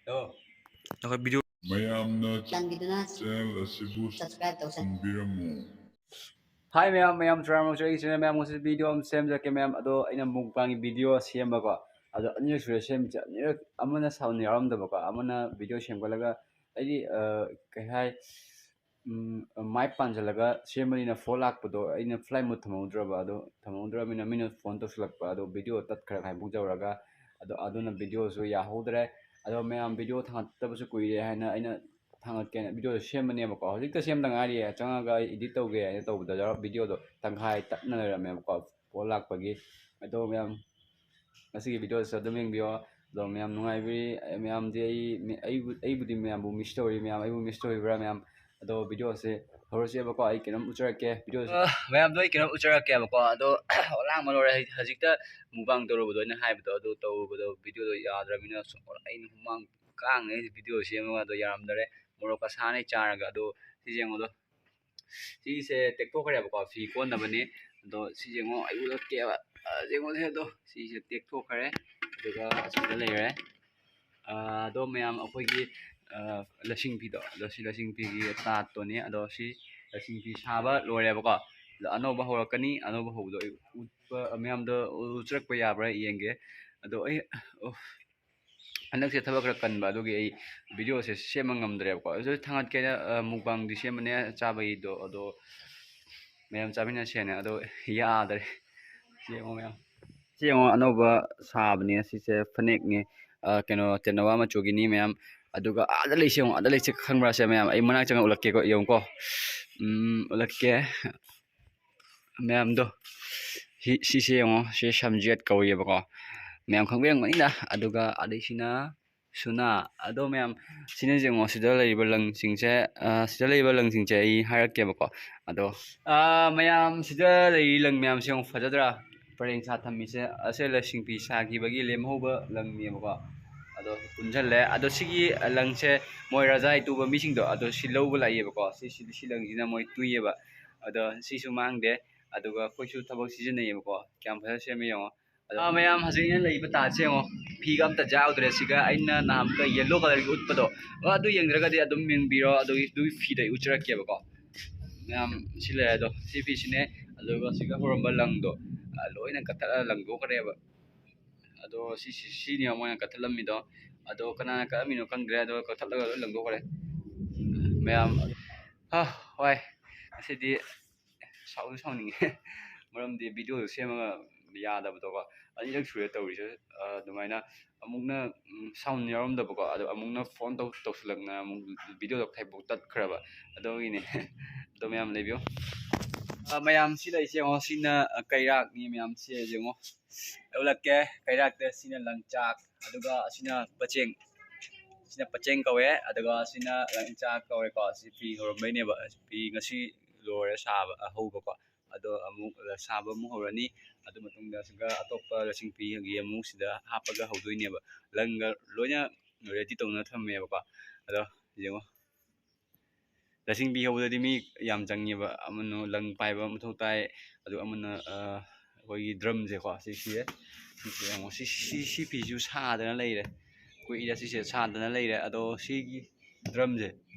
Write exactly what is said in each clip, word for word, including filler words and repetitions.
ꯑꯩꯈꯣꯏ ꯚꯤꯗꯤꯑꯣ ꯃꯌꯥꯝꯅ ꯆꯥꯟꯕꯤꯗꯨꯅ ꯆꯦꯅꯦꯜ ꯑꯁꯤꯕꯨ subscribe ꯇꯧꯁꯟ- ꯆꯪꯕꯤꯔꯝꯃꯨ꯫ ꯍꯥꯏ ꯃꯌꯥꯝ, ꯃꯌꯥꯝ ꯇꯔꯥꯃꯔꯛꯁꯨ ꯑꯩꯒꯤ ꯆꯦꯅꯦꯜ ꯃꯌꯥꯝ ꯉꯁꯤ ꯚꯤꯗꯤꯑꯣ ꯑꯃ ꯁꯦꯝꯖꯔꯛꯀꯦ ꯃꯌꯥꯝ꯫ ꯑꯗꯣ ꯑꯩꯅ ꯃꯨꯛꯕꯥꯡꯒꯤ ꯚꯤꯗꯤꯑꯣ ꯁꯦꯝꯕꯀꯣ, ꯑꯗꯣ ꯑꯅꯤꯔꯛ ꯁꯨꯔꯦ ꯁꯦꯝꯃꯤꯁꯦ꯫ ꯑꯅꯤꯔꯛ ꯑꯃꯅ ꯁꯥꯎꯟ ꯌꯥꯎꯔꯝꯗꯕꯀꯣ, ꯑꯃꯅ ꯚꯤꯗꯤꯑꯣ ꯁꯦꯝꯒꯠꯂꯒ ꯑꯩꯗꯤ ꯀꯩ ꯍꯥꯏ, ꯃꯥꯏ ꯄꯥꯟꯁꯤꯜꯂꯒ ꯁꯦꯝꯕꯅꯤꯅ ꯐꯣꯟ ꯂꯥꯛꯄꯗꯣ ꯑꯩꯅ ꯐ꯭ꯂꯥꯏꯠ ꯃꯨꯠ ꯊꯝꯍꯧꯗ꯭ꯔꯕ, ꯑꯗꯣ ꯊꯝꯍꯧꯗ꯭ꯔꯕꯅꯤꯅ ꯃꯤꯅ ꯐꯣꯟ ꯇꯧꯁꯤꯜꯂꯛꯄ, ꯑꯗꯣ ꯚꯤꯗꯤꯑꯣ ꯇꯠꯈ꯭ꯔꯦ ꯍꯥꯏꯕꯨꯛ ꯇꯧꯔꯒ, ꯑꯗꯣ ꯑꯗꯨꯅ ꯚꯤꯗꯤꯑꯣꯁꯨ ꯌꯥꯍꯧꯗ꯭ꯔꯦ꯫ ꯑꯗꯣ ꯃꯌꯥꯝ ꯚꯤꯗꯤꯑꯣ ꯊꯥꯡꯒꯠꯇꯕꯁꯨ ꯀꯨꯏꯔꯦ ꯍꯥꯏꯅ ꯑꯩꯅ ꯊꯥꯡꯒꯠꯀꯦꯅ ꯚꯤꯗꯤꯑꯣꯁꯦ ꯁꯦꯝꯕꯅꯦꯕꯀꯣ꯫ ꯍꯧꯖꯤꯛꯇ ꯁꯦꯝꯗ ꯉꯥꯏꯔꯤꯌꯦ, ꯆꯪꯉꯒ ꯑꯩ ꯏꯗꯤꯠ ꯇꯧꯒꯦ ꯍꯥꯏꯅ ꯇꯧꯕꯗ ꯚꯤꯗꯤꯑꯣꯗꯣ ꯇꯪꯈꯥꯏ ꯇꯠꯅ ꯂꯩꯔꯝꯃꯦꯕꯀꯣ, ꯐꯣꯟ ꯂꯥꯛꯄꯒꯤ꯫ ꯑꯗꯣ ꯃꯌꯥꯝ ꯉꯁꯤꯒꯤ ꯚꯤꯗꯤꯑꯣꯁꯦ ꯑꯗꯨꯝ ꯌꯦꯡꯕꯤꯌꯣ꯫ ꯑꯗꯣ ꯃꯌꯥꯝ ꯅꯨꯡꯉꯥꯏꯕꯤꯔꯤ, ꯃꯌꯥꯝꯗꯤ ꯑꯩ ꯑꯩꯕꯨ ꯑꯩꯕꯨꯗꯤ ꯃꯌꯥꯝꯕꯨ ꯃꯤꯁ ꯇꯧꯔꯤ꯫ ꯃꯌꯥꯝ ꯑꯩꯕꯨ ꯃꯤꯁ ꯇꯧꯔꯤꯕ꯭ꯔꯥ ꯃꯌꯥꯝ? ꯑꯗꯣ ꯚꯤꯗꯤꯑꯣꯁꯦ ꯍꯧꯔꯁꯦꯕꯀꯣ꯫ ꯑꯩ ꯀꯩꯅꯣꯝ ꯎꯠꯆꯔꯛꯀꯦ ꯚꯤꯗꯤꯑꯣꯁꯦ꯫ ꯑ, ꯃꯌꯥꯝꯗꯣ ꯑꯩ ꯀꯩꯅꯣꯝ ꯎꯠꯆꯔꯛꯀꯦꯕꯀꯣ꯫ ꯑꯗꯣ ꯂꯥꯡꯕ ꯂꯣꯏꯔꯦ꯫ ꯍꯧꯖꯤꯛ- ꯍꯧꯖꯤꯛꯇ ꯃꯨꯛꯕꯥꯡ ꯇꯧꯔꯨꯕꯗꯣ ꯑꯩꯅ ꯍꯥꯏꯕꯗꯣ, ꯑꯗꯨ ꯇꯧꯔꯨꯕꯗꯣ ꯚꯤꯗꯤꯑꯣꯗꯣ ꯌꯥꯗ꯭ꯔꯕꯅꯤꯅ ꯁꯨꯝ ꯑꯩꯅ ꯍꯨꯃꯥꯡ ꯀꯥꯡꯉꯦ꯫ ꯚꯤꯗꯤꯑꯣ ꯁꯦꯝꯃꯒ ꯑꯗꯣ ꯌꯥꯔꯝꯗꯔꯦ꯫ ꯃꯣꯔꯣꯛ ꯑꯁꯥꯅ ꯆꯥꯔꯒ ꯑꯗꯣ ꯁꯤ ꯌꯦꯡꯉꯣꯗꯣ꯫ ꯁꯤꯁꯦ ꯇꯦꯛꯊꯣꯛꯈ꯭ꯔꯦꯕꯀꯣ, ꯐꯤ ꯀꯣꯟꯅꯕꯅꯦ꯫ ꯑꯗꯣ ꯁꯤ ꯌꯦꯡꯉꯣ, ꯑꯩ ꯎꯠꯂꯛꯀꯦꯕ꯫ ꯑ, ꯌꯦꯡꯉꯣꯅꯦ ꯑꯗꯣ, ꯁꯤꯁꯦ ꯇꯦꯛꯊꯣꯛꯈ꯭ꯔꯦ꯫ ꯑꯗꯨꯒ ꯑꯁꯤꯗ ꯂꯩꯔꯦ꯫ ꯑ, ꯑꯗꯣ ꯃꯌꯥꯝ ꯑꯩꯈꯣꯏꯒꯤ, ꯑ, ꯂꯁꯤꯡ ꯐꯤꯗꯣ, ꯑꯗꯣ ꯁꯤ ꯂꯁꯤꯡ ꯐꯤꯒꯤ ꯇꯥꯠꯇꯣꯅꯦ꯫ ꯑꯗꯣ ꯁꯤ ꯂꯁꯤꯡ ꯐꯤ ꯁꯥꯕ ꯂꯣꯏꯔꯦꯕꯀꯣ꯫ ꯑꯗꯣ ꯑꯅꯧꯕ ꯍꯧꯔꯛꯀꯅꯤ꯫ ꯑꯅꯧꯕ ꯍꯧꯕꯗꯣ ꯑꯩ ꯎꯠꯄ, ꯃꯌꯥꯝꯗ ꯎꯠꯆꯔꯛꯄ ꯌꯥꯕ꯭ꯔꯥ ꯌꯦꯡꯒꯦ꯫ ꯑꯗꯣ ꯑꯩ, ꯑꯣ, ꯍꯟꯗꯛꯁꯦ ꯊꯕꯛ ꯈꯔ ꯀꯟꯕ, ꯑꯗꯨꯒꯤ ꯑꯩ ꯚꯤꯗꯤꯑꯣꯁꯦ ꯁꯦꯝꯕ ꯉꯝꯗ꯭ꯔꯦꯕꯀꯣ꯫ ꯑꯗꯨ ꯊꯥꯡꯒꯠꯀꯦꯅ, ꯑ, ꯃꯨꯛꯕꯥꯡꯗꯤ ꯁꯦꯝꯕꯅꯦ, ꯆꯥꯕꯒꯤꯗꯣ, ꯑꯗꯣ ꯃꯌꯥꯝ ꯆꯥꯃꯤꯟꯅꯁꯦꯅ, ꯑꯗꯣ ꯌꯥꯗ꯭ꯔꯦ꯫ ꯁꯤ ꯌꯦꯡꯉꯣ ꯃꯌꯥꯝ, ꯁꯤ ꯌꯦꯡꯉꯣ, ꯑꯅꯧꯕ ꯁꯥꯕꯅꯦ꯫ ꯁꯤꯁꯦ ꯐꯅꯦꯛꯅꯦ, ꯑ, ꯀꯩꯅꯣ, ꯇꯦꯅꯋꯥ ꯃꯆꯨꯒꯤꯅꯤ ꯃꯌꯥꯝ꯫ ꯑꯗꯨꯒ ꯑꯥꯗ ꯂꯩꯁꯦ ꯌꯦꯡꯉꯣ, ꯑꯥꯗ ꯂꯩꯁꯦ ꯈꯪꯕ꯭ꯔꯥ? ꯁꯦ ꯃꯌꯥꯝ, ꯑꯩ ꯃꯅꯥꯛ ꯆꯪꯉ ꯎꯠꯂꯛꯀꯦꯀꯣ, ꯌꯦꯡꯉꯨꯀꯣ꯫ ꯎꯝ, ꯎꯠꯂꯛꯀꯦ꯫ ꯃꯌꯥꯝꯗꯣ, ꯁꯤ-, ꯁꯤꯁꯦ ꯌꯦꯡꯉꯣ, ꯁꯤ ꯁꯝꯖꯦꯠ ꯀꯧꯏꯌꯦꯕꯀꯣ, ꯃꯌꯥꯝ ꯈꯪꯕꯤꯔꯝꯒꯅꯤꯗ꯫ ꯑꯗꯨꯒ ꯑꯗꯩꯁꯤꯅ ꯁꯨꯅꯥ꯫ ꯑꯗꯣ ꯃꯌꯥꯝ, ꯁꯤꯅ ꯌꯦꯡꯉꯣ, ꯁꯤꯗ ꯂꯩꯔꯤꯕ ꯂꯪꯁꯤꯡꯁꯦ, ꯑ, ꯁꯤꯗ ꯂꯩꯔꯤꯕ ꯂꯪꯁꯤꯡꯁꯦ ꯑꯩ ꯍꯥꯏꯔꯛꯀꯦꯕꯀꯣ꯫ ꯑꯗꯣ, ꯑ, ꯃꯌꯥꯝ, ꯁꯤꯗ ꯂꯩꯔꯤ ꯂꯪ ꯃꯌꯥꯝꯁꯦ ꯌꯦꯡꯉꯣ, ꯐꯖꯗ꯭ꯔꯥ? ꯄꯔꯦꯡ ꯁꯥ ꯊꯝꯃꯤꯁꯦ ꯑꯁꯦ ꯂꯁꯤꯡ ꯐꯤ ꯁꯥꯈꯤꯕꯒꯤ ꯂꯦꯝꯍꯧꯕ ꯂꯪꯅꯦꯕꯀꯣ꯫ ꯑꯗꯣ ꯄꯨꯟꯁꯤꯜꯂꯦ꯫ ꯑꯗꯣ ꯁꯤꯒꯤ ꯂꯪꯁꯦ ꯃꯣꯏ ꯔꯖꯥꯏ ꯇꯨꯕ ꯃꯤꯁꯤꯡꯗꯣ, ꯑꯗꯣ ꯁꯤ ꯂꯧꯕ ꯂꯥꯛꯏꯌꯦꯕꯀꯣ꯫ ꯁꯤ, ꯁꯤ, ꯁꯤ ꯂꯪꯁꯤꯅ ꯃꯣꯏ ꯇꯨꯏꯌꯦꯕ꯫ ꯑꯗꯣ ꯁꯤꯁꯨ ꯃꯥꯡꯗꯦ꯫ ꯑꯗꯨꯒ ꯑꯩꯈꯣꯏꯁꯨ ꯊꯕꯛ ꯁꯤꯖꯤꯟꯅꯩꯌꯦꯕꯀꯣ꯫ ꯀꯌꯥꯝ ꯐꯖꯅ ꯁꯦꯝꯃꯦ ꯌꯦꯡꯉꯣ꯫ ꯑꯗꯣ, ꯑꯥ, ꯃꯌꯥꯝ, ꯍꯧꯖꯤꯛ ꯑꯩꯅ ꯂꯩꯕ ꯇꯥꯠꯁꯦ ꯌꯦꯡꯉꯣ, ꯐꯤꯒ ꯑꯝꯇ ꯌꯥꯎꯗ꯭ꯔꯦ꯫ ꯁꯤꯒ ꯑꯩꯅ ꯅꯍꯥꯟꯃꯨꯛꯀ yellow colourꯒꯤ ꯎꯠꯄꯗꯣ, ꯑꯣ, ꯑꯗꯨ ꯌꯦꯡꯗ꯭ꯔꯒꯗꯤ ꯑꯗꯨꯝ ꯌꯦꯡꯕꯤꯔꯣ꯫ ꯑꯗꯨꯒꯤ, ꯑꯗꯨꯒꯤ ꯐꯤꯗꯣ ꯑꯩ ꯎꯠꯆꯔꯛꯀꯦꯕꯀꯣ꯫ ꯃꯌꯥꯝ, ꯁꯤ ꯂꯩꯔꯦ ꯑꯗꯣ, ꯁꯤ ꯐꯤꯁꯤꯅꯦ꯫ ꯑꯗꯨꯒ ꯁꯤꯒ ꯍꯧꯔꯝꯕ ꯂꯪꯗꯣ, ꯑ, ꯂꯣꯏꯅ ꯀꯠꯊꯠꯂ ꯂꯪꯊꯣꯛꯈ꯭ꯔꯦꯕ꯫ ꯑꯗꯣ ꯁꯤ, ꯁꯤ, ꯁꯤꯅꯦ ꯃꯣꯏꯅ ꯀꯠꯊꯠꯂꯝꯃꯤꯗꯣ꯫ ꯑꯗꯣ ꯀꯅꯥꯅ ꯀꯛꯑꯝꯃꯤꯅꯣ ꯈꯪꯗ꯭ꯔꯦ꯫ ꯑꯗꯣ ꯀꯛꯊꯠꯂꯒ ꯂꯣꯏ ꯂꯪꯊꯣꯛꯈ꯭ꯔꯦ ꯃꯌꯥꯝ꯫ ꯍꯥ, ꯋꯥꯏ꯫ ꯉꯁꯤꯗꯤ ꯁꯥꯎꯁꯨ ꯁꯥꯎꯅꯤꯡꯉꯦ꯫ ꯃꯔꯝꯗꯤ videoꯗꯨ ꯁꯦꯝꯃꯒ ꯌꯥꯗꯕꯗꯣꯀꯣ꯫ ꯑꯅꯤꯔꯛ ꯁꯨꯔꯦ ꯇꯧꯔꯤꯁꯦ꯫ ꯑ, ꯑꯗꯨꯃꯥꯏꯅ ꯑꯃꯨꯛꯅ, ꯎꯝ, sound ꯌꯥꯎꯔꯝꯗꯕꯀꯣ, ꯑꯗꯣ ꯑꯃꯨꯛꯅ phone ꯇꯧ-, ꯇꯧꯁꯤꯜꯂꯛꯅ ꯑꯃꯨꯛ videoꯗꯣ ꯈꯩꯕꯣꯛ ꯇꯠꯈ꯭ꯔꯕ꯫ ꯑꯗꯨꯒꯤꯅꯦ꯫ ꯑꯗꯣ ꯃꯌꯥꯝ ꯂꯩꯕꯤꯌꯨ꯫ ꯑ, ꯃꯌꯥꯝ ꯁꯤ ꯂꯩꯁꯦ ꯌꯦꯡꯉꯣ, ꯁꯤꯅ, ꯑ, ꯀꯩꯔꯥꯛꯅꯤ ꯃꯌꯥꯝ, ꯁꯤ ꯌꯦꯡꯉꯣ꯫ ꯑꯩ ꯎꯠꯂꯛꯀꯦ꯫ ꯀꯩꯔꯥꯛꯇ ꯁꯤꯅ ꯂꯪꯆꯥꯛ, ꯑꯗꯨꯒ ꯑꯁꯤꯅ ꯄꯆꯦꯡ, ꯁꯤꯅ ꯄꯆꯦꯡ ꯀꯧꯋꯦ, ꯑꯗꯨꯒ ꯁꯤꯅ ꯂꯪꯆꯥꯛ ꯀꯧꯋꯦꯀꯣ꯫ ꯁꯤ ꯐꯤ ꯍꯧꯔꯝꯕꯩꯅꯦꯕ꯫ ꯐꯤ ꯉꯁꯤ ꯂꯣꯏꯔꯦ ꯁꯥꯕ, ꯑ, ꯍꯧꯕꯀꯣ꯫ ꯑꯗꯣ ꯑꯃꯨꯛ ꯁꯥꯕ ꯑꯃꯨꯛ ꯍꯧꯔꯅꯤ꯫ ꯑꯗꯨ ꯃꯇꯨꯡꯗ ꯁꯤꯒ ꯑꯇꯣꯞꯄ ꯂꯁꯤꯡ ꯐꯤꯒꯤ ꯑꯃꯨꯛ ꯁꯤꯗ ꯍꯥꯞꯄꯒ ꯍꯧꯗꯣꯏꯅꯦꯕ꯫ ꯂꯪꯒ ꯂꯣꯏꯅ ready ꯇꯧꯅ ꯊꯝꯃꯦꯕꯀꯣ꯫ ꯑꯗꯣ ꯌꯦꯡꯉꯣ꯫ ꯂꯁꯤꯡ ꯐꯤ ꯍꯧꯕꯗꯗꯤ ꯃꯤ ꯌꯥꯝ ꯆꯪꯉꯦꯕ꯫ ꯑꯃꯅ ꯂꯪ ꯄꯥꯏꯕ ꯃꯊꯧ ꯇꯥꯏ, ꯑꯗꯨꯒ ꯑꯃꯅ, ꯑ, ꯑꯩꯈꯣꯏꯒꯤ drumꯁꯦꯀꯣ, ꯁꯤꯁꯦ, ꯁꯤꯁꯦ ꯌꯦꯡꯉꯣ, ꯁꯤ, ꯁꯤ, ꯁꯤ ꯐꯤꯁꯨ ꯁꯥꯗꯅ ꯂꯩꯔꯦ, ꯀꯨꯏꯔꯦ ꯁꯤꯁꯦ ꯁꯥꯗꯅ ꯂꯩꯔꯦ꯫ ꯑꯗꯣ ꯁꯤꯒꯤ drumꯁꯦ,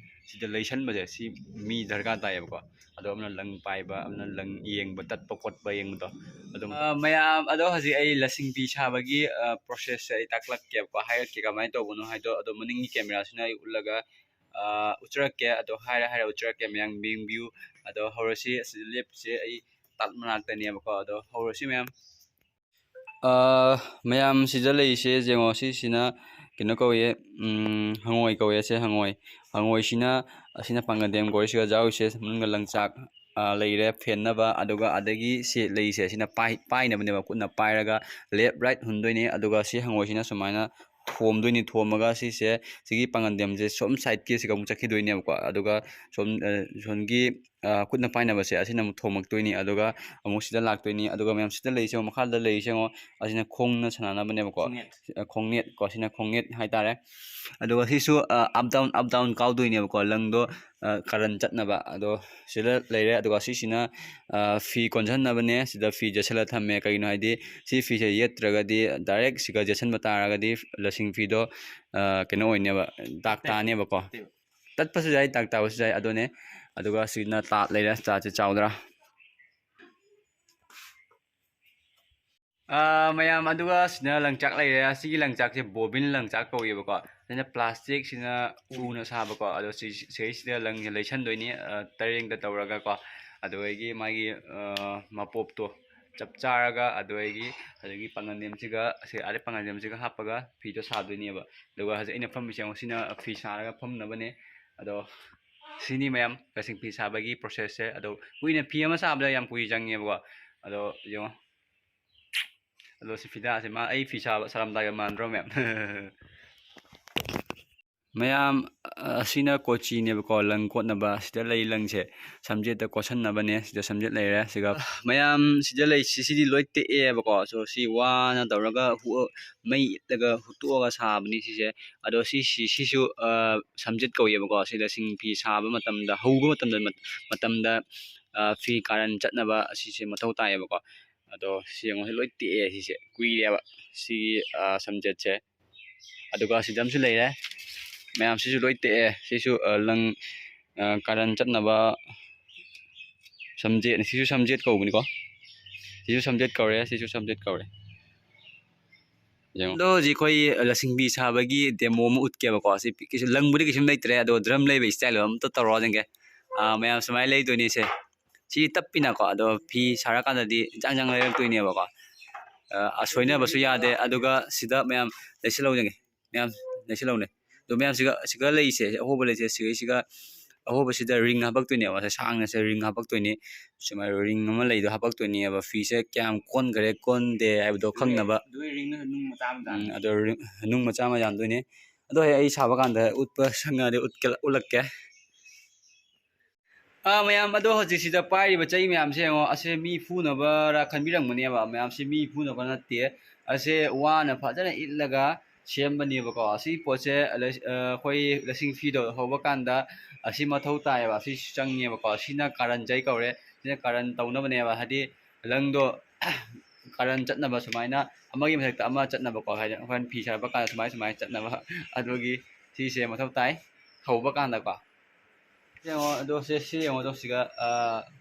ꯁꯤꯗ ꯂꯩꯁꯟꯕꯁꯦ, ꯁꯤ ꯃꯤ ꯗꯔꯀꯥꯔ ꯇꯥꯏꯌꯦꯕꯀꯣ꯫ ꯑꯗꯣ ꯑꯃꯅ ꯂꯪ ꯄꯥꯏꯕ, ꯑꯃꯅ ꯂꯪ ꯌꯦꯡꯕ, ꯇꯠꯄ ꯈꯣꯠꯄ ꯌꯦꯡꯕꯗꯣ ꯑꯗꯨꯝ꯫ ꯑ, ꯃꯌꯥꯝ, ꯑꯗꯣ ꯍꯧꯖꯤꯛ ꯑꯩ ꯂꯁꯤꯡ ꯐꯤ ꯁꯥꯕꯒꯤ, ꯑ, processꯁꯦ ꯑꯩ ꯇꯥꯛꯂꯛꯀꯦꯕꯀꯣ, ꯍꯥꯏꯔꯛꯀꯦ ꯀꯃꯥꯏꯅ ꯇꯧꯕꯅꯣ ꯍꯥꯏꯗꯣ꯫ ꯑꯗꯣ ꯃꯅꯤꯡꯒꯤ cameraꯁꯤꯅ ꯑꯩ ꯎꯠꯂꯒ, ꯑ, ꯎꯠꯆꯔꯛꯀꯦ꯫ ꯑꯗꯣ ꯍꯥꯏꯔ ꯍꯥꯏꯔ ꯎꯠꯆꯔꯛꯀꯦ, ꯃꯌꯥꯝ ꯌꯦꯡꯕꯤꯌꯨ꯫ ꯑꯗꯣ ꯍꯧꯔꯁꯤ꯫ ꯑꯁꯤꯗ ꯂꯦꯞꯄꯤꯁꯦ ꯑꯩ ꯇꯥꯠ ꯃꯅꯥꯛꯇꯅꯦꯕꯀꯣ꯫ ꯑꯗꯣ ꯍꯧꯔꯁꯤ ꯃꯌꯥꯝ꯫ ꯑ, ꯃꯌꯥꯝ ꯁꯤꯗ ꯂꯩꯔꯤꯁꯦ ꯌꯦꯡꯉꯣ, ꯁꯤꯁꯤꯅ ꯀꯩꯅꯣ ꯀꯧꯏ, ꯎꯝ, ꯍꯪꯉꯣꯏ ꯀꯧꯏ꯫ ꯑꯁꯦ ꯍꯪꯉꯣꯏ, ꯍꯪꯉꯣꯏꯁꯤꯅ, ꯑꯁꯤꯅ ꯄꯥꯡꯒꯟꯗꯦꯝ ꯀꯧꯏ꯫ ꯁꯤꯒ ꯌꯥꯎꯔꯤꯁꯦ ꯃꯅꯨꯡꯗ ꯂꯪꯆꯥꯛ, ꯑ, ꯂꯩꯔꯦ ꯐꯦꯟꯅꯕ, ꯑꯗꯨꯒ ꯑꯗꯒꯤ ꯁꯤ ꯂꯩꯁꯦ, ꯁꯤꯅ ꯄꯥꯏ-, ꯄꯥꯏꯅꯕꯅꯦꯕ, ꯈꯨꯠꯅ ꯄꯥꯏꯔꯒ left right ꯍꯨꯟꯗꯣꯏꯅꯦ꯫ ꯑꯗꯨꯒ ꯁꯤ ꯍꯪꯉꯣꯏꯁꯤꯅ ꯁꯨꯃꯥꯏꯅ ꯊꯣꯝꯗꯣꯏꯅꯤ꯫ ꯊꯣꯝꯃꯒ ꯁꯤꯁꯦ, ꯁꯤꯒꯤ ꯄꯥꯡꯒꯟꯗꯦꯝꯁꯦ ꯁꯣꯝ sideꯀꯤ ꯁꯤꯒ ꯑꯃꯨꯛ ꯆꯠꯈꯤꯗꯣꯏꯅꯦꯕꯀꯣ꯫ ꯑꯗꯨꯒ ꯁꯣꯝ, ꯑ, ꯁꯣꯝꯒꯤ ꯑ, ꯈꯨꯠꯅ ꯄꯥꯏꯅꯕꯁꯦ ꯑꯁꯤꯅ ꯑꯃꯨꯛ ꯊꯣꯝꯃꯛꯇꯣꯏꯅꯤ, ꯑꯗꯨꯒ ꯑꯃꯨꯛ ꯁꯤꯗ ꯂꯥꯛꯇꯣꯏꯅꯤ, ꯑꯗꯨꯒ ꯃꯌꯥꯝ ꯁꯤꯗ ꯂꯩꯔꯤꯁꯦ ꯌꯦꯡꯉꯣ, ꯃꯈꯥꯗ ꯂꯩꯔꯤꯁꯦ ꯌꯦꯡꯉꯣ, ꯑꯁꯤꯅ ꯈꯣꯡꯅ ꯁꯥꯟꯅꯅꯕꯅꯦꯕꯀꯣ꯫ ꯈꯣꯡꯅꯦꯠ꯫ ꯑ, ꯈꯣꯡꯅꯦꯠ ꯀꯣ, ꯁꯤꯅ ꯈꯣꯡꯅꯦꯠ ꯍꯥꯏꯇꯥꯔꯦ꯫ ꯑꯗꯨꯒ ꯁꯤꯁꯨ, ꯑ, up down, up down ꯀꯥꯎꯗꯣꯏꯅꯦꯕꯀꯣ, ꯂꯪꯗꯣ, ꯑ, ꯀꯔꯟ ꯆꯠꯅꯕ꯫ ꯑꯗꯣ ꯁꯤꯗ ꯂꯩꯔꯦ꯫ ꯑꯗꯨꯒ ꯁꯤꯁꯤꯅ, ꯑ, ꯐꯤ ꯀꯣꯟꯁꯤꯟꯅꯕꯅꯦ꯫ ꯁꯤꯗ ꯐꯤ ꯌꯦꯠꯁꯜꯂ ꯊꯝꯃꯦ꯫ ꯀꯩꯒꯤꯅꯣ ꯍꯥꯏꯗꯤ ꯁꯤ ꯐꯤꯁꯦ ꯌꯦꯠꯇ꯭ꯔꯒꯗꯤ direct ꯁꯤꯒ ꯌꯦꯠꯁꯟꯕ ꯇꯥꯔꯒꯗꯤ ꯂꯁꯤꯡ ꯐꯤꯗꯣ, ꯑ, ꯀꯩꯅꯣ ꯑꯣꯏꯅꯦꯕ, ꯗꯥꯛ ꯇꯥꯅꯦꯕꯀꯣ꯫ ꯇꯠꯄꯁꯨ ꯌꯥꯏ, ꯗꯥꯛ ꯇꯥꯕꯁꯨ ꯌꯥꯏ, ꯑꯗꯨꯅꯦ꯫ ꯑꯗꯨꯒ ꯁꯤꯅ ꯇꯥꯠ ꯂꯩꯔꯦ, ꯇꯥꯠꯁꯦ ꯆꯥꯎꯗ꯭ꯔꯥ? ꯑꯥ, ꯃꯌꯥꯝ, ꯑꯗꯨꯒ ꯁꯤꯅ ꯂꯪꯆꯥꯛ ꯂꯩꯔꯦ꯫ ꯁꯤꯒꯤ ꯂꯪꯆꯥꯛꯁꯦ ꯕꯣꯕꯤꯟ ꯂꯪꯆꯥꯛ ꯀꯧꯋꯦꯕꯀꯣ꯫ ꯁꯤꯅ plastic, ꯁꯤꯅ ꯎꯅ ꯁꯥꯕꯀꯣ꯫ ꯑꯗꯣ ꯁꯤ, ꯁꯤꯁꯤꯗ ꯂꯪꯁꯦ ꯂꯩꯁꯟꯗꯣꯏꯅꯤ, ꯑꯥ, ꯇꯔꯦꯡꯗ ꯇꯧꯔꯒꯀꯣ꯫ ꯑꯗꯨꯗꯒꯤ ꯃꯥꯒꯤ, ꯑꯥ, ꯃꯄꯣꯞꯇꯣ ꯆꯞ ꯆꯥꯔꯒ, ꯑꯗꯨꯗꯒꯤ ꯑꯗꯒꯤ ꯄꯥꯉꯟꯗꯦꯝꯁꯤꯒ, ꯁꯤ ꯑꯥꯗ ꯄꯥꯉꯟꯗꯦꯝꯁꯤꯒ ꯍꯥꯞꯄꯒ ꯐꯤꯗꯣ ꯁꯥꯗꯣꯏꯅꯦꯕ꯫ ꯑꯗꯨꯒ ꯍꯧꯖꯤꯛ ꯑꯩꯅ ꯐꯝꯃꯤꯁꯦ ꯌꯦꯡꯉꯣ, ꯁꯤꯅ ꯐꯤ ꯁꯥꯔꯒ ꯐꯝꯅꯕꯅꯦ꯫ ꯑꯗꯣ ꯁꯤꯅꯤ ꯃꯌꯥꯝ ꯂꯁꯤꯡ ꯐꯤ ꯁꯥꯕꯒꯤ process ꯁꯦ꯫ ꯑꯗꯣ ꯀꯨꯏꯅ, ꯐꯤ ꯑꯃ ꯁꯥꯕꯗ ꯌꯥꯝ ꯀꯨꯏ ꯆꯪꯉꯦꯕꯀꯣ꯫ ꯑꯗꯣ ꯌꯦꯡꯉꯣ꯫ ꯑꯗꯣ ꯁꯤ ꯐꯤꯗꯥꯁꯦ ꯃꯥ ꯑꯩ ꯐꯤ ꯁꯥꯕ ꯁꯥꯔꯝꯗꯥꯏꯒ ꯃꯥꯟꯗ꯭ꯔꯣ ꯃꯌꯥꯝ? ꯃꯌꯥꯝ, ꯑ, ꯑꯁꯤꯅ ꯀꯣꯆꯤꯅꯦꯕꯀꯣ, ꯂꯪ ꯀꯣꯠꯅꯕ꯫ ꯁꯤꯗ ꯂꯩ ꯂꯪꯁꯦ꯫ ꯁꯝꯖꯦꯠꯇ ꯀꯣꯠꯁꯟꯅꯕꯅꯦ꯫ ꯁꯤꯗ ꯁꯝꯖꯦꯠ ꯂꯩꯔꯦ꯫ ꯁꯤꯒ ꯃꯌꯥꯝ ꯁꯤꯗ ꯂꯩ, ꯁꯤ-, ꯁꯤꯗꯤ ꯂꯣꯏ ꯇꯦꯛꯑꯦꯕꯀꯣ꯫ So, ꯁꯤ ꯋꯥꯅ ꯇꯧꯔꯒ ꯍꯨ-, ꯃꯩ ꯏꯠꯂꯒ ꯍꯨꯠꯇꯣꯛꯑꯒ ꯁꯥꯕꯅꯤ ꯁꯤꯁꯦ꯫ ꯑꯗꯣ ꯁꯤ, ꯁꯤ, ꯁꯤꯁꯨ, ꯑ, ꯁꯝꯖꯦꯠ ꯀꯧꯋꯦꯕꯀꯣ꯫ ꯁꯤꯗ ꯁꯤꯡ ꯐꯤ ꯁꯥꯕ ꯃꯇꯝꯗ, ꯍꯧꯕ ꯃꯇꯝꯗ, ꯃꯠ-, ꯃꯇꯝꯗ, ꯑ, ꯐꯤ ꯀꯥꯔꯟ ꯆꯠꯅꯕ ꯑꯁꯤꯁꯦ ꯃꯊꯧ ꯇꯥꯏꯌꯦꯕꯀꯣ꯫ ꯑꯗꯣ ꯁꯤ ꯌꯦꯡꯉꯣ, ꯁꯤ ꯂꯣꯏ ꯇꯦꯛꯑꯦ ꯁꯤꯁꯦ꯫ ꯀꯨꯏꯔꯦꯕ ꯁꯤꯒꯤ, ꯑ, ꯁꯝꯖꯦꯠꯁꯦ꯫ ꯑꯗꯨꯒ ꯁꯤꯗ ꯑꯃꯁꯨ ꯂꯩꯔꯦ꯫ ꯃꯌꯥꯝ ꯁꯤꯁꯨ ꯂꯣꯏ ꯇꯦꯛꯑꯦ꯫ ꯁꯤꯁꯨ, ꯑ, ꯂꯪ, ꯑ, ꯀꯥꯔꯟ ꯆꯠꯅꯕ ꯁꯝꯖꯦꯠꯅꯤ꯫ ꯁꯤꯁꯨ ꯁꯝꯖꯦꯠ ꯀꯧꯕꯅꯤꯀꯣ꯫ ꯁꯤꯁꯨ ꯁꯝꯖꯦꯠ ꯀꯧꯔꯦ, ꯁꯤꯁꯨ ꯁꯝꯖꯦꯠ ꯀꯧꯔꯦ꯫ ꯌꯦꯡꯉꯣ꯫ ꯑꯗꯣ ꯍꯧꯖꯤꯛ ꯑꯩꯈꯣꯏ ꯂꯁꯤꯡꯕꯤ ꯁꯥꯕꯒꯤ demo ꯑꯃ ꯎꯠꯀꯦꯕꯀꯣ꯫ ꯁꯤ ꯄꯤ-, ꯀꯩꯁꯨ ꯂꯪꯕꯨꯗꯤ ꯀꯩꯁꯨꯝ ꯂꯩꯇ꯭ꯔꯦ, ꯑꯗꯣ drum ꯂꯩꯕ style ꯑꯝꯇ ꯇꯧꯔꯛꯑꯣ ꯌꯦꯡꯒꯦ꯫ ꯑꯥ, ꯃꯌꯥꯝ ꯁꯨꯃꯥꯏꯅ ꯂꯩꯗꯣꯏꯅꯦ ꯁꯦ꯫ ꯁꯤ ꯇꯞꯄꯤꯅꯀꯣ, ꯑꯗꯣ ꯐꯤ ꯁꯥꯔꯀꯥꯟꯗꯗꯤ ꯏꯟꯖꯥꯡ ꯏꯟꯖꯥꯡ ꯂꯩꯔꯛꯇꯣꯏꯅꯦꯕꯀꯣ꯫ ꯑ, ꯑꯁꯣꯏꯅꯕꯁꯨ ꯌꯥꯗꯦ꯫ ꯑꯗꯨꯒ ꯁꯤꯗ ꯃꯌꯥꯝ ꯂꯩꯁꯤꯜꯍꯧꯅꯦ, ꯃꯌꯥꯝ ꯂꯩꯁꯤꯜꯍꯧꯅꯦ꯫ ꯑꯗꯣ ꯃꯌꯥꯝ ꯁꯤꯒ, ꯁꯤꯒ ꯂꯩꯁꯦ, ꯑꯍꯣꯕ ꯂꯩꯁꯦ, ꯁꯤꯒꯩꯁꯤꯒ, ꯑꯍꯣꯕꯁꯤꯗ ring ꯍꯥꯄꯛꯇꯣꯏꯅꯦꯕ, ꯁꯦ ꯁꯥꯡꯅꯁꯦ ring ꯍꯥꯄꯛꯇꯣꯏꯅꯦ꯫ ꯁꯨꯃꯥꯏꯅ ring ꯑꯃ ꯂꯩꯗꯣ ꯍꯥꯄꯛꯇꯣꯏꯅꯦꯕ꯫ ꯐꯤꯁꯦ ꯀꯌꯥꯝ ꯀꯣꯟꯈꯔꯦ, ꯀꯣꯟꯗꯦ ꯍꯥꯏꯕꯗꯣ ꯈꯪꯅꯕ꯫ ꯑꯗꯨꯒꯤ ringꯗꯨꯗ ꯅꯨꯡ ꯃꯆꯥ ꯑꯃ ꯎꯝ, ꯆꯥꯝꯃ꯫ ꯑꯗꯣ ring, ꯅꯨꯡ ꯃꯆꯥ ꯑꯃ ꯌꯥꯟꯗꯣꯏꯅꯦ꯫ ꯑꯗꯣ ꯍꯌꯦꯡ ꯑꯩ ꯁꯥꯕ ꯀꯥꯟꯗ ꯎꯠꯄ ꯁꯪꯉꯗꯤ ꯎꯠꯀꯦ-, ꯎꯠꯂꯛꯀꯦ꯫ ꯑꯥ, ꯃꯌꯥꯝ, ꯑꯗꯣ ꯍꯧꯖꯤꯛꯁꯤꯗ ꯄꯥꯏꯔꯤꯕ ꯆꯩ ꯃꯌꯥꯝꯁꯦ ꯌꯦꯡꯉꯣ, ꯑꯁꯦ ꯃꯤ ꯐꯨꯅꯕꯔꯥ ꯈꯟꯕꯤꯔꯝꯒꯅꯦꯕ꯫ ꯃꯌꯥꯝꯁꯤ ꯃꯤ ꯐꯨꯅꯕ ꯅꯠꯇꯦ, ꯑꯁꯦ ꯋꯥꯅ ꯐꯖꯅ ꯏꯠꯂꯒ ꯁꯦꯝꯕꯅꯦꯕꯀꯣ꯫ ꯑꯁꯤ ꯄꯣꯠꯁꯦ ꯂꯩ-, ꯑ, ꯑꯩꯈꯣꯏ ꯂꯁꯤꯡ ꯐꯤꯗꯣ ꯍꯧꯕ ꯀꯥꯟꯗ ꯑꯁꯤ ꯃꯊꯧ ꯇꯥꯏꯌꯦꯕ, ꯑꯁꯤ ꯆꯪꯉꯦꯕꯀꯣ꯫ ꯁꯤꯅ ꯀꯥꯔꯟ ꯆꯩ ꯀꯧꯔꯦ꯫ ꯁꯤꯅ ꯀꯥꯔꯟ ꯇꯧꯅꯕꯅꯦꯕ, ꯍꯥꯏꯗꯤ ꯂꯪꯗꯣ ꯀꯥꯔꯟ ꯆꯠꯅꯕ, ꯁꯨꯃꯥꯏꯅ ꯑꯃꯒꯤ ꯃꯊꯛꯇ ꯑꯃ ꯆꯠꯅꯕꯀꯣ꯫ ꯍꯥꯏꯗꯤ ꯑꯩꯈꯣꯏꯅ ꯐꯤ ꯁꯥꯔꯛꯄ ꯀꯥꯟꯗ ꯁꯨꯃꯥꯏ ꯁꯨꯃꯥꯏꯅ ꯆꯠꯅꯕ, ꯑꯗꯨꯒꯤ ꯁꯤꯁꯦ ꯃꯊꯧ ꯇꯥꯏ ꯍꯧꯕ ꯀꯥꯟꯗꯀꯣ꯫ ꯌꯦꯡꯉꯣ, ꯑꯗꯣ ꯁꯦ, ꯁꯤ ꯌꯦꯡꯉꯣ, ꯑꯗꯣ ꯁꯤꯒ, ꯑ,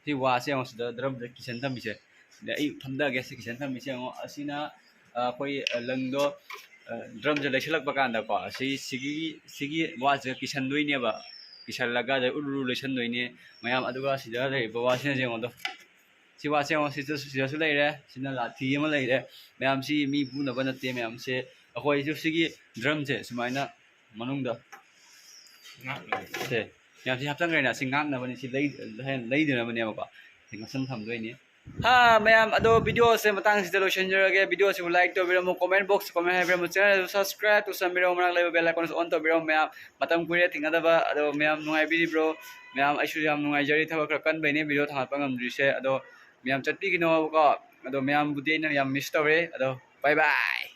ꯁꯤ ꯋꯥꯁꯦ ꯌꯦꯡꯉꯣ, ꯁꯤꯗ ꯗ꯭ꯔꯝꯗ ꯀꯤꯁꯟ ꯊꯝꯃꯤꯁꯦ꯫ ꯁꯤꯗ ꯑꯩ ꯊꯝꯗꯒꯦ, ꯁꯤ ꯀꯤꯁꯟ ꯊꯝꯃꯤꯁꯦ ꯌꯦꯡꯉꯣ꯫ ꯑꯁꯤꯅ, ꯑ, ꯑꯩꯈꯣꯏ, ꯑ, ꯂꯪꯗꯣ, ꯑ, ꯗ꯭ꯔꯝꯁꯦ ꯂꯩꯁꯜꯂꯛꯄ ꯀꯥꯟꯗꯀꯣ, ꯁꯤ, ꯁꯤꯒꯤ, ꯁꯤꯒꯤ ꯋꯥꯁꯤꯒ ꯀꯤꯁꯟꯗꯣꯏꯅꯦꯕ꯫ ꯀꯤꯁꯜꯂꯒ ꯑꯗꯩ ꯎꯔꯨ ꯎꯔꯨ ꯂꯩꯁꯟꯗꯣꯏꯅꯦ ꯃꯌꯥꯝ꯫ ꯑꯗꯨꯒ ꯁꯤꯗ ꯂꯩꯔꯤꯕ ꯋꯥꯁꯤꯅ ꯌꯦꯡꯉꯣ, ꯑꯗꯣ ꯁꯤ ꯋꯥꯁꯦ ꯌꯦꯡꯉꯣ, ꯁꯤꯗꯁꯨ, ꯁꯤꯗꯁꯨ ꯂꯩꯔꯦ꯫ ꯁꯤꯅ ꯂꯥꯊꯤ ꯑꯃ ꯂꯩꯔꯦ꯫ ꯃꯌꯥꯝꯁꯤ ꯃꯤ ꯐꯨꯅꯕ ꯅꯠꯇꯦ ꯃꯌꯥꯝꯁꯦ꯫ ꯑꯩꯈꯣꯏꯁꯨ ꯁꯤꯒꯤ ꯗ꯭ꯔꯝꯁꯦ ꯁꯨꯃꯥꯏꯅ ꯃꯅꯨꯡꯗ ꯁꯦ, ꯌꯥꯝ ꯊꯤ ꯍꯥꯞꯆꯟꯈ꯭ꯔꯦꯅ, ꯑꯁꯤ ꯉꯥꯛꯅꯕꯅꯤ, ꯁꯤ ꯂꯩ-, ꯍꯦꯟꯅ ꯂꯩꯗꯅꯕꯅꯦꯕꯀꯣ꯫ ꯁꯤ ꯉꯥꯛꯁꯟ ꯊꯝꯗꯣꯏꯅꯤ꯫ ꯍꯥ, ꯃꯌꯥꯝ, ꯑꯗꯣ ꯚꯤꯗꯤꯑꯣꯁꯦ ꯃꯇꯥꯡꯁꯤꯗ ꯂꯣꯏꯁꯤꯟꯖꯔꯒꯦ꯫ ꯚꯤꯗꯤꯑꯣꯁꯤꯕꯨ like ꯇꯧꯕꯤꯔꯝꯃꯨ, comment box comment ꯍꯥꯏꯕꯤꯔꯝꯃꯨ, channel subscribe ꯇꯧꯁꯟꯕꯤꯔꯝꯃꯨ, ꯃꯅꯥꯛ ꯂꯩꯕ bell icon on ꯇꯧꯕꯤꯔꯝꯃꯨ ꯃꯌꯥꯝ꯫ ꯃꯇꯝ ꯀꯨꯏꯔꯦ ꯊꯦꯡꯅꯗꯕ꯫ ꯑꯗꯣ ꯃꯌꯥꯝ ꯅꯨꯡꯉꯥꯏꯕꯤꯔꯤꯕ꯭ꯔꯣ? ꯃꯌꯥꯝ, ꯑꯩꯁꯨ ꯌꯥꯝ ꯅꯨꯡꯉꯥꯏꯖꯔꯤ, ꯊꯕꯛ ꯈꯔ ꯀꯟꯕꯩꯅꯦ ꯚꯤꯗꯤꯑꯣ ꯊꯥꯡꯒꯠꯄ ꯉꯝꯗ꯭ꯔꯤꯁꯦ꯫ ꯑꯗꯣ ꯃꯌꯥꯝ ꯆꯠꯄꯤꯒꯅꯣꯕꯀꯣ꯫ ꯑꯗꯣ ꯃꯌꯥꯝꯕꯨꯗꯤ ꯑꯩꯅ ꯌꯥꯝ miss ꯇꯧꯔꯦ꯫ ꯑꯗꯣ bye bye꯫